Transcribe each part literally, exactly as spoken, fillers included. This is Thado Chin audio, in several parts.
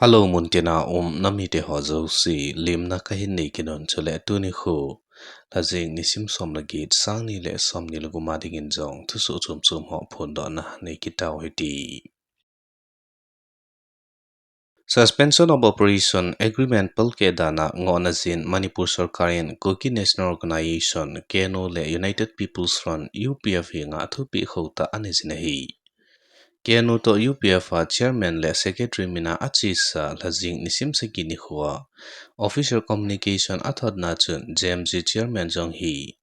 Hello, muntina um namite ho jouse, limna kahin nei kit un chule tuni khu, lhajing nisim som le get, sang ni le som ni le gup a dingin jong thusoh chom chom ho phondohna nei kit tau hite. Suspension of Operation Agreement palkeh dan a ngohna jin Manipur sorkar in Kuki National Organization, K N O le United People's Front, U P F henga thupeh khotah anei jin ahi. K N O toh U P F a chairman le secretary min a achesa lhajing nisim sagi nikho a official communication athotna chun J M G chairman jong hi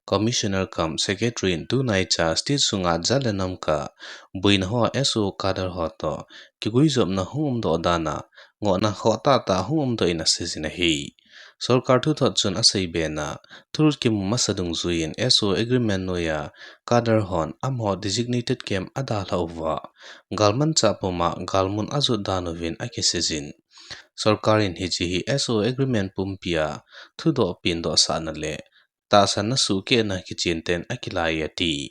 commissioner cum secretary in tunaicha state sunga jat le nam kah boina ho S O cadre ho toh kiguijopna hung umdoh dan a ngohna khohtah tah hung umdoh in asei jin ahi. Sorkar thuthot chun asei bena, thulut kimu masa dungjuiyin S O agreement noiya cadre hon amaho designated camp adalhah uva, galmanchah puma galmun ajot dan uvin akisei jin. Sorkar in hiche hi S O agreement pumpia thudoh pendoh sahna le tahsanna suhkehna kichen ten akilai ati.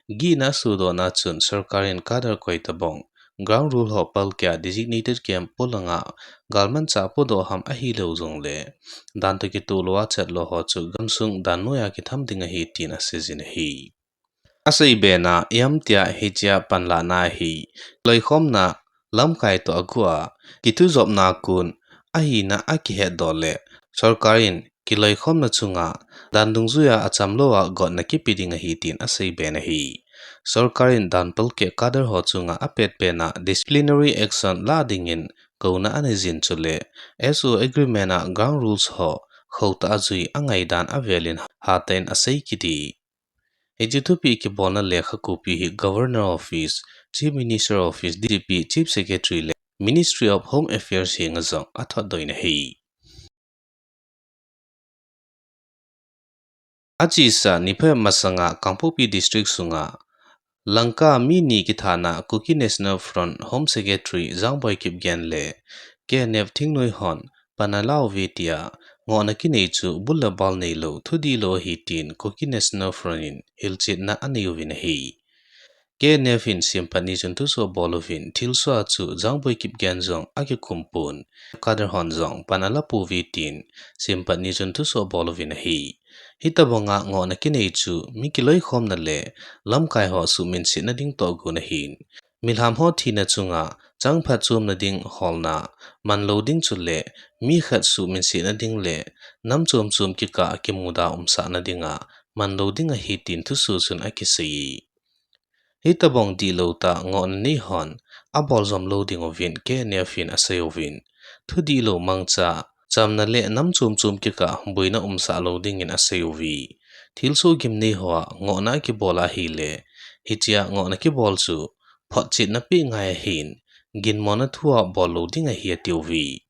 Gihna sudohna chun sorkar in cadre koitobang ground rule ho palkeh a designated camp polanga galmanchah podoh ham ahilou jongle dan toh kitoh lou a chat lou ho chu gamsung dan noiya kitham ding ahi tin asei jin ahi. Asei bena ihamtia hichea panlahna ahi, loikhomna lamkai toh aguh a kithujopna kon ahina akihetdoh le sorkar in kiloikhomna chunga dan dungjuiya achamlouva gotna kipe ding ahi tin asei ben ahi. Sorkar in dan palkeh cadre ho chunga apetpetna disciplinary action lah dingin kouna anei jin chule S O agreement a ground rules ho khohtah a jui angai dan avelin hatah in asei kit e. Hiche thupeh kibolna lekha copy hi Governor Office, Chief Minister Office, D G P, Chief Secretary le Ministry of Home Affairs henga jong athotdoh in ahi. Achesa ni phabep masanga Kangpokpi District sunga Lanka mi ni kithana Kuki National Front Home Secretary Jangboi Kipgen le K N F thingnoi hon pan ala uve tia ngohna kinei chu bul le bal neilou, thudihlou ahi tin Kuki National Front in hilchetna anei uvin ahi. K N F in simphat ni chun thusoh abol uvin, thilsoh a chu Jangboi Kipgen jong akikum pon, cadre hon jong pan ala pouve tin simphat ni chun thusoh abol uvin ahi. Hitobanga ngohna kinei chu mi kiloikhomna le lamkai ho suhminsetna ding tohgon ahin, milham ho thina chunga changphat chomna ding holna manlou ding chule mi khat suhminsetna ding le nam chom chom kikah a kimuda umsahna dinga manlou ding ahi tin thusoh chun akisei e. Hitobang dihlou tah ngohna nei hon abol jom lou ding uvin K N F in asei uvin, thudihlou mangcha, chamna le nam chom chom kikah boina umsah lou dingin asei uve. Thilsoh gimnei hoa ngohna akibol ahile, hichea ngohna kibol chu photchetna peh ngai ahin, ginmona thua bol lou ding ahi atiuve.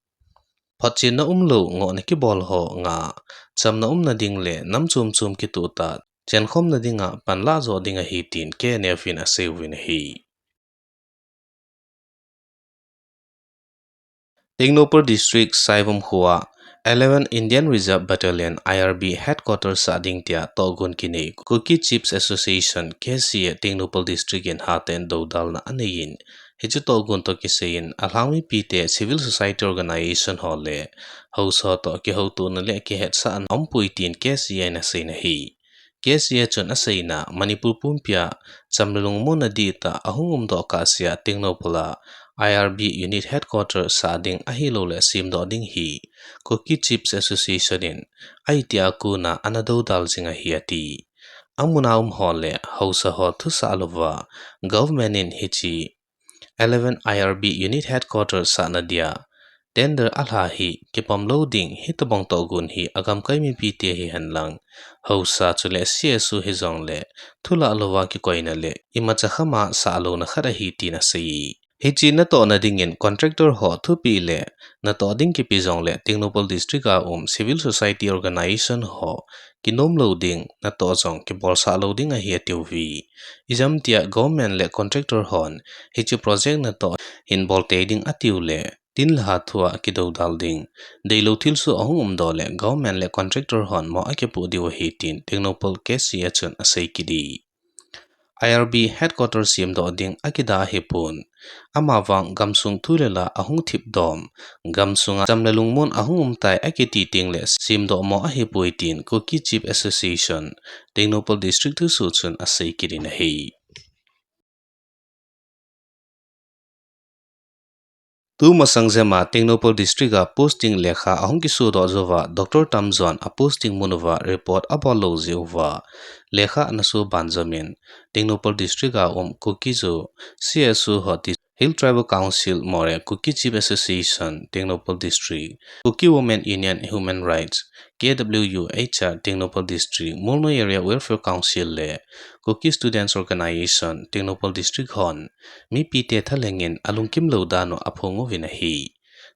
Photchetna umlou ngohna kibol ho nga, chamna umna ding le nam chom chom kitoh tah chenkhomna dinga panlah joh ding ahi tin K N F in asei uvin ahi. Tengnoupal District Saibam khoa eleven Indian Reserve Battalion, I R B, Headquarter sah ding tia tohgon kinei Kuki Chiefs Association, K C A, Tengnoupal District in hatah in doudalna aneiyin, hiche tohgon toh kisaiyin alhang mipite, civil society organization ho le haosa toh kihoutona le kihetsahna aumpoi tin K C A in asei in ahi. K C A chun aseina, Manipur pumpia cham le lungmonna dihtah ahung umdoh kahsea Tengnoupal a I R B Unit Headquarter sah ding ahilouleh semdoh ding hi Kuki Chiefs Association in ahitia kona ana doudal jing ahi ati. Amuna um ho le haosa ho thusah louva government in hiche eleven I R B Unit Headquarter sahna dia tender alha hi kipom lou ding, hitobang tohgon hi agamkai mipite hihenlang, haosa chule C S O hijongle thulah louva kikoina le imacha khama sah louna khat ahi tin asei. Hiche natohna dingin contractor ho thupeh le natoh ding kipe jongle Tengnoupal District a um civil society organization ho kinom lou ding, natoh jong kibolsah lou ding ahi atiuve. Ijemtia government le contractor hon hiche project natoh hin bol tei ding atiu le, tin le ha thua kidoudal ding, deilou thilsoh ahung umdoh le government le contractor hon mo akipoh diu ahi tin Tengnoupal K C A chun asei kit e. I R B headquarter semdoh ding akida ahipon. Amavang gamsung thu le la ahung thipdom, gamsunga cham le lungmon ahung umtai akiti tengle semdoh mo ahipoi tin Kuki Chief Association, Tengnoupal District thusoh chun asei kit in ahi. Tumasang jema Tengnoupal District a posting lekha ahung kisodoh jouva Doctor Tamjon a posting mun uva report abol lou jeh uva lekha ana so banjom in Tengnoupal District a um Kuki-Zo, C S O ho, Hill Tribal Council, Moreh, Kuki Chief Association, Tengnoupal District, Kuki Women Union Human Rights, K W U H R, Tengnoupal District, Molnoi Area Welfare Council le Kuki Students Organization, Tengnoupal District hon mipite thalheng in alungkim lou dan u aphong uvin ahi.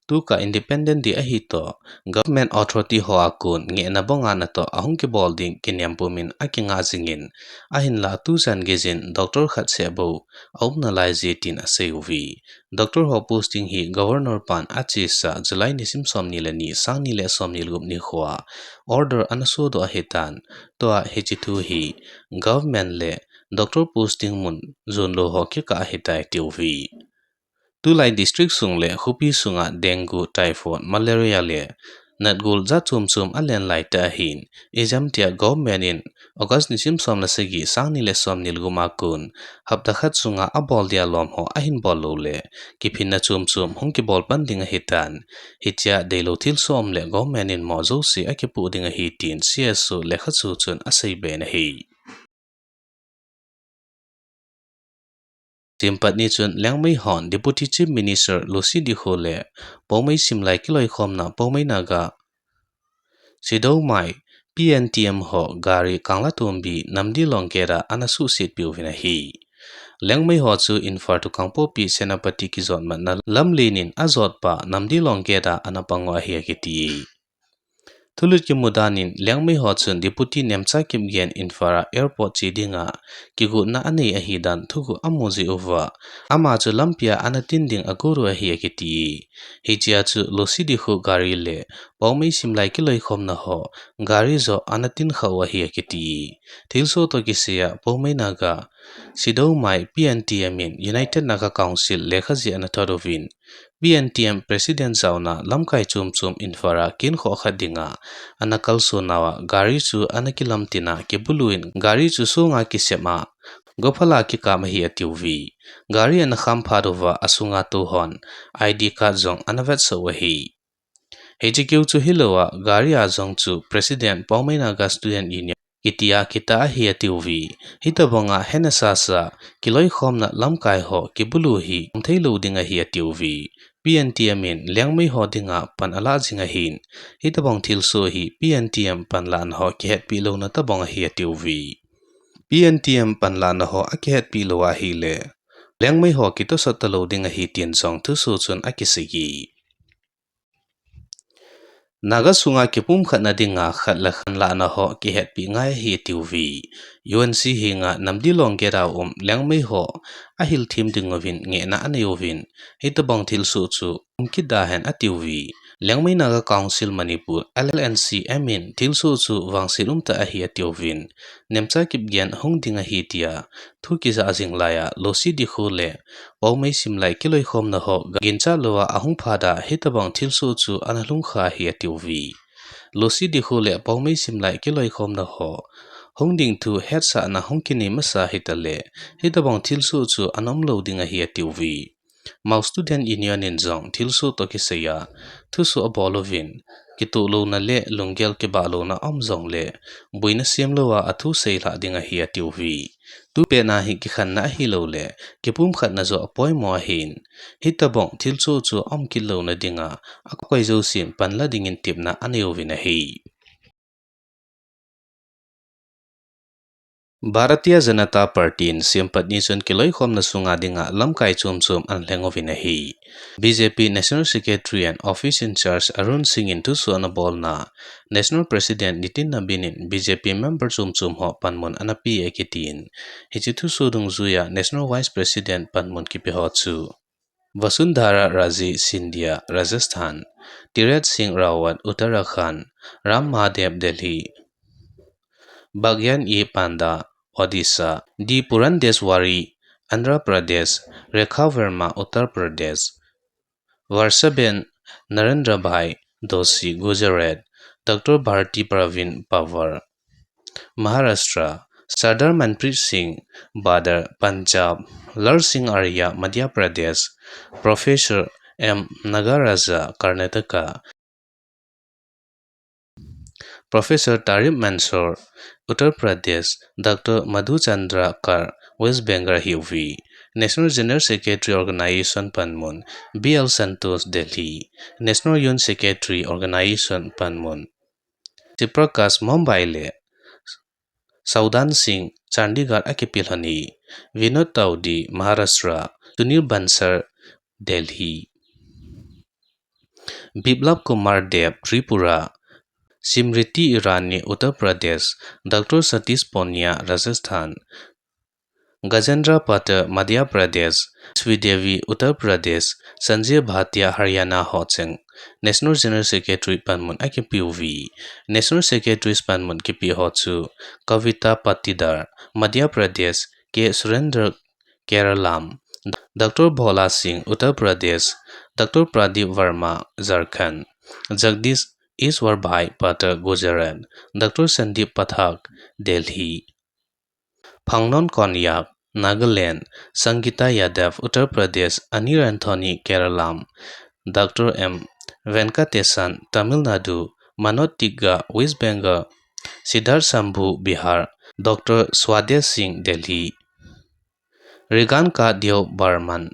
Tukah Independent Day ahi toh, Government Authority ho a kon ngehna banga natoh ahung kibol ding kinem pumin akingah jingin, ahinla tujan geijin Doctor khat seh bou aum nalai je tin asei uve. Doctor ho posting hi Governor pan achesa July nisim somni le ni, sangni le somni le gup nikhoa order ana sodoh ahitan, tua hiche thu hi Government le Doctor posting mun jonlou ho kikah ahitai atiuve. Tulai district sung le khopi sunga dengue, typhoid, malaria le natgol jat chom chom alen laitah ahin, ijemtia Government in August nisim som le sagi, sangni le somni le gup a kon hapta khat sunga abol dia lom ho ahin bol lou le kiphinna chom chom hung kibol pan ding ahitan, hichea deilou thilsoh um le Government in mo jouse akipoh ding ahi tin C S O lekhasu chun asei be in ahi. Sempat ni chun Liangmai hon Deputy Chief Minister Lucy Dikho le Poumai Simlai kiloikhomna Poumai Naga Sidoumai P N T M ho gari Kanglatombi Namdilong gate a ana suhset peh uvin ahi. Liangmai ho chu Imphal to Kangpokpi Senapati kijot matna lamlen in ajotpa Namdilong gate a ana pang u ahi akiti. Thulut kimu dan in Liangmai ho chun Deputy Nemcha Kipgen Imphal a airport che dinga kigotna anei ahidan thuguh amu jeh uva, ama chu lampia ana tin ding agot u ahi akiti. Hichea chu Lucy Dikho gari le Poumai Simlai kiloikhomna ho gari joh ana tin kha u ahi akiti. Thilsoh toh kisaiya Poumai Naga Sidoumai P N T M in United Naga Council lekhaji ana thot uvin, P N T M President jaona lamkai chom chom Imphal a kinkhoh khat dinga ana kalson nauva gari chu ana kilamtin a kibulu in gari chu songa kisep a gophal a kikap ahi atiuve. Gari ana kham phat uva asunga tou hon I D card jong ana vetsah u ahi. Hiche keu chu hilouva gari a jong chu President Poumai Naga Student Union kitia kitah ahi atiuve. Hitobanga hena sasa kiloikhomna lamkai ho kibulu hi umthei lou ding ahi atiuve. P N T M in Liangmai ho dinga pan alah jing ahin, hitobang thilsoh hi P N T M panlahna ho kihetpi louna tobang ahi atiuve. P N T M panlahna ho akihetpi lou ahile Liangmai ho kitosot talou ding ahi tin jong thusoh chun akiseiye. Naga sunga kipumkhatna dinga khat le khat panlahna ho kihetpi ngai ahi atiuve. U N C henga Namdilong gate a um Liangmai ho ahilthem dinguvin ngehna anei uvin, hitobang thilsoh chu um kit da hen atiuve. Liangmai Naga Council Manipur, L N C M in thilsoh chu vangset umtah ahi atiuvin, Nemcha Kipgen hung ding ahi tia thu kijah jing laiya Lucy Dikho le Poumai Simlai kiloikhomna ho ginchat louva ahung phat a hitobang thilsoh chu ana lhungkha ahi atiuve. Lucy Dikho le Poumai Simlai kiloikhomna ho hung ding thu hetsahna hung kinei masa hitale, hitobang thilsoh chu ana umlou ding ahi atiuve. Mao Student Union in jong thilsoh toh kisaiya thusoh abol uvin, kitoh louna le lunggel kibah louna aum jongle boina sem louva athu seilhah ding ahi atiuve. Tupet na hi kikhenna ahiloule kipumkhatna joh apoimo ahin, hitobang thilsoh chu aum kit louna dinga akoi jousen panla dingin tepna anei uvin ahi. Bharatiya Janata Party in sempat ni chun kiloikhomna sunga dinga lamkai chom chom ana lheng uvin ahi. B J P National Secretary and Office in Charge Arun Singh in thusoh ana bolna, National President Nitin Nabin in B J P member chom chom ho panmun ana pe e kitin, hiche thusoh dungjuiya National Vice President panmun kipe ho chu Vasundhara Raje Scindia, Rajasthan, Tirth Singh Rawat, Uttarakhand, Ram Mahadev, Delhi, Bhagyan E Panda, Odisha, D Purandeswari, Andhra Pradesh, Rekha Verma, Uttar Pradesh, Varshaben Narendra Bhai, Doshi, Gujarat, Doctor Bharati Pravin, Pawar, Maharashtra, Sardar Manpreet Singh, Badar, Punjab, Lal Singh Arya, Madhya Pradesh, Professor M Nagaraja, Karnataka, Professor Tarib Mansoor, Uttar Pradesh, Doctor Madhu Chandra Kar, West Bengal ahiuve. National General Secretary Organization panmun, B L Santosh, Delhi, National Union Secretary Organization panmun, Shiv Prakash, Mumbai le Saudan Singh, Chandigarh akipeh lhon e. Vinod Tawde, Maharashtra, Sunil Bansal, Delhi, Biplab Kumar Deb, Tripura, Smriti Irani, Uttar Pradesh, Doctor Satish Poonia, Rajasthan, Gajendra Patel, Madhya Pradesh, Sridevi, Uttar Pradesh, Sanjay Bhatia, Haryana ho cheng National General Secretary panmun akipeuve. National Secretaries panmun kipeh ho chu Kavita Patidar, Madhya Pradesh, K Surendra, Kerala, Doctor Bhola Singh, Uttar Pradesh, Doctor Pradip Verma, Jharkhand, Jagdish Ishwar Bhai, Patel, Gujarat, Doctor Sandeep Pathak, Delhi, Phangnon Konyak, Nagaland, Sangeeta Yadav, Uttar Pradesh, Anil Anthony, Kerala, Doctor M Venkatesan, Tamil Nadu, Manoj Tikka, West Bengal, Siddharth Shambhu, Bihar, Doctor Swadesh Singh, Delhi, Reganka Deo Barman,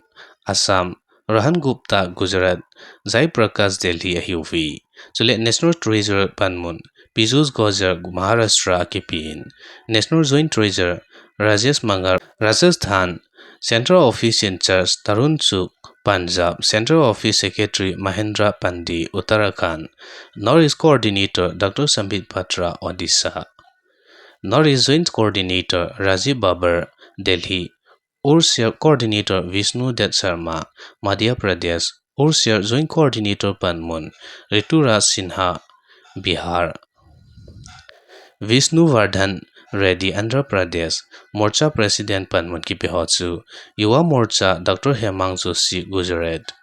Assam, Rahan Gupta, Gujarat, Jai Prakash, Delhi ahiuve. Chule National Treasurer panmun, Piyush Goyal, Maharashtra akipen. National Joint Treasurer, Rajesh Mangal, Rajasthan, Central Office in-charge, Tarun Chugh, Punjab, Central Office Secretary, Mahendra Pandey, Uttarakhand, North East Coordinator, Doctor Sambit Patra, Odisha, North East Joint Coordinator, Rajiv Babbar, Delhi, Urshia Coordinator, Vishnu Dutt Sharma, Madhya Pradesh, Urshia Joint Coordinator panmun, Rituraj Sinha, Bihar, Vishnu Vardhan Reddy, Andhra Pradesh, Morcha President panmun kipeh ho chu, Yuva Morcha, Doctor Hemang Joshi, Gujarat,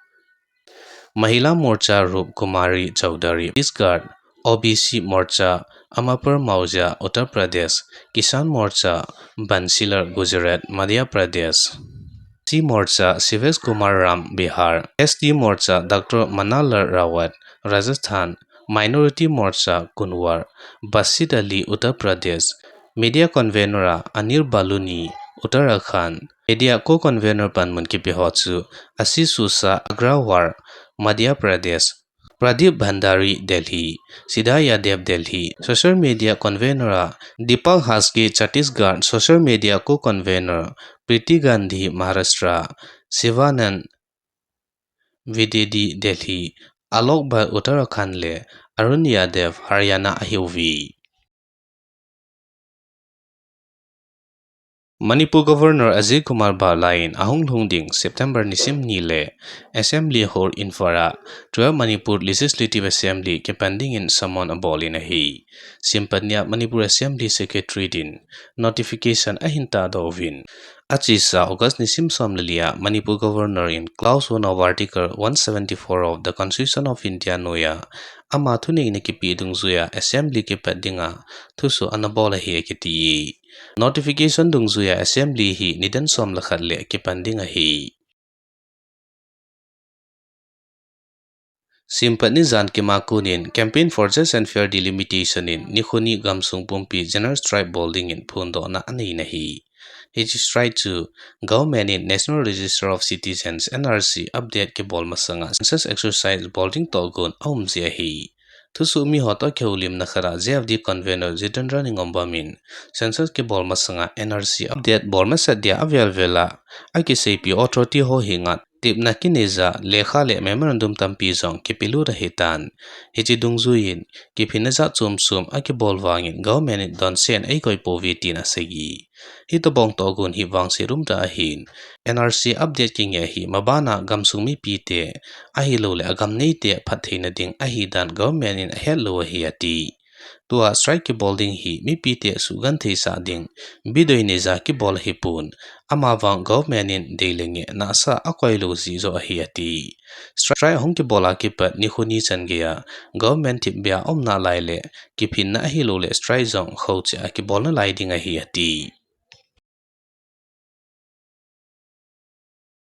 Mahila Morcha Rup Kumari Chowdhury, Chhattisgarh, O B C Morcha Amar Pal Mauja, Uttar Pradesh, Kisan Morcha Bansilal, Gujarat, Madhya Pradesh, C Morcha Shivesh Kumar Ram, Bihar, S T Morcha Doctor Manan Lal Rawat, Rajasthan, Minority Morcha Kunwar Basit Ali, Uttar Pradesh, Media Convener Anil Baluni, Uttarakhand, Media Co-Convener panmun kipeh ho chu Ashish Soosa, Agrawal, Madhya Pradesh, Pradip Bhandari, Delhi, Siddha Yadav, Delhi, Social Media Convener Deepak Haskey, Chhattisgarh, Social Media Co-Convener Preeti Gandhi, Maharashtra, Shivanand Dwivedi, Delhi, Alok Bhatt, Uttarakhand le Arun Yadav, Haryana ahiuve. Manipur Governor Ajay Kumar Bhalla in ahung lhung ding September nisim ni le Assembly Hall Imphal a twelve Manipur Legislative Assembly kipan dingin summon abol in ahi. Simpatnia Manipur Assembly Secretary din notification ahin tahdoh uvin. Achesa August nisim som le li a Manipur Governor in clause one of Article one seventy-four of the Constitution of India noiya ama thuneina kipe dungjuiya Assembly kipat dinga thusoh ana bol ahi akiti. Notification dungjuiya Assembly hi nidan som le khat le kipan ding ahi. Simpatni jan kimakunin Campaign for Just and Fair Delimitation in nikho ni gamsung pumpi general strike bol dingin phondohna anei in ahi. Hiche strike chu government in National Register of Citizens, N R C, update kibol masanga census exercise bol ding tohgon aum jeh ahi. Thusoh mi ho toh kihoulimna khat a J F D convener Jitendra Ningombam in census kibol masanga N R C update bol masat dia avel vel a akiseipi authority ho henga tepna kinei ja lekha le memorandum tampi jong kipelut ahitan. Hiche dungjuiyin kiphinna jat chom chom akibol vangin government in donse in eikoi pouve tin asei e. Hitobang tohgon hi vangset umtah ahin, N R C update kingai hi mabana gamsung mipite ahilouleh agam neite phattheina ding ahidan government in ahetlou ahi ati. Tua strike kibol ding hi mipite sugenthei sah ding bidoi neija kibol ahipon, amavang government in dei le ngeh nasa akoi lou jeh joh ahi ati. Strike ahung kibol a kipat nikho ni chan geiya government thipbeh a umna lai le kiphinna ahilouleh strike jong khocheh a kibol nalai ding ahi ati.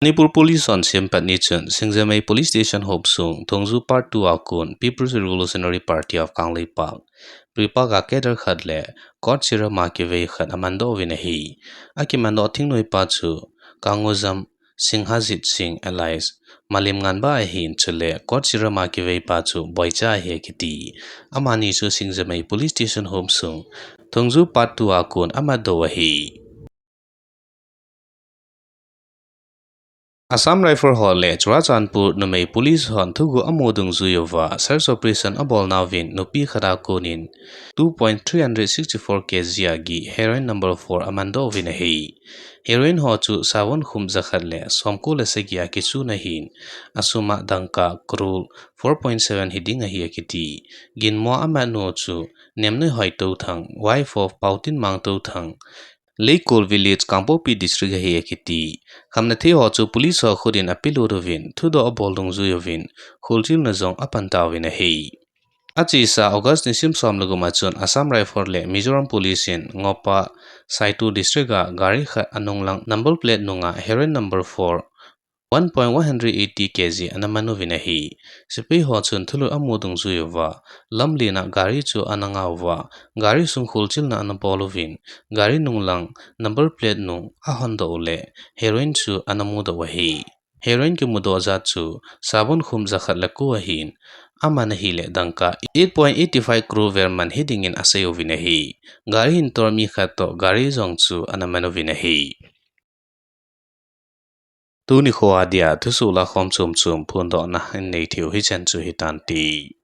Manipur Police hon sempat ni chun Singjamei Police Station hopsung Thongju Part two a kon People's Revolutionary Party of Kangleipak, PREPAK a cadre khat le court siram a kivei khat amandoh uvin ahi. Akimandoh thingnoipa chu Kangujam Singhajit Singh alias Malimnganba ahin, chule court siram a kiveipa chu Boicha ahi akiti. Amani chu Singjamei Police Station hopsung Thongju Part two a kon amatdoh u ahi. Assam Rifle ho le Churachandpur numei police hon thuguh amu dungjui uva search operation abolnauvin nupi khat a konin two point three hundred sixty four kg a gih heroin number four amandoh uvin ahi. Heroin ho chu savun khum jakhat le somko le sagi a kichun ahin, asum a dangka crore four point seven hiding ahi akiti. Ginmo amatnu chu Nemnoi Hoitouthang, wife of Paotinmang Touthang, Leikol Village, Kangpokpi District ahi akiti. Khamnathei ho chu police ho khut in apelut uvin, thudoh abol dungjui uvin, kholchilna jong apan tauvin ahi. Achesa August nisim som le gup a chun Assam Rifle le Mizoram Police in Ngopa, Saitu District a gari khat anunglang number plate nunga heroin number four, one point one hundred eighty kg ana man uvin ahi. Sepai ho chun thulut amu dungjui uva, lamlen a gari chu ana nga uva, gari sung kholchilna ana bol uvin, gari nunglang number plate nung ahondoh u le heroin chu ana mudoh u ahi. Heroin kimudoh jat chu savun khum jakhat le ko ahin, aman ahile dangka eight point eight five crore vel man hidingin asei uvin ahi. Gari hin tor mi khat toh gari jong chu ana man uvin ahi. Tuni kho a dia thusoh lakhom chom chom phondohna in nei theiu hichan chu hitante.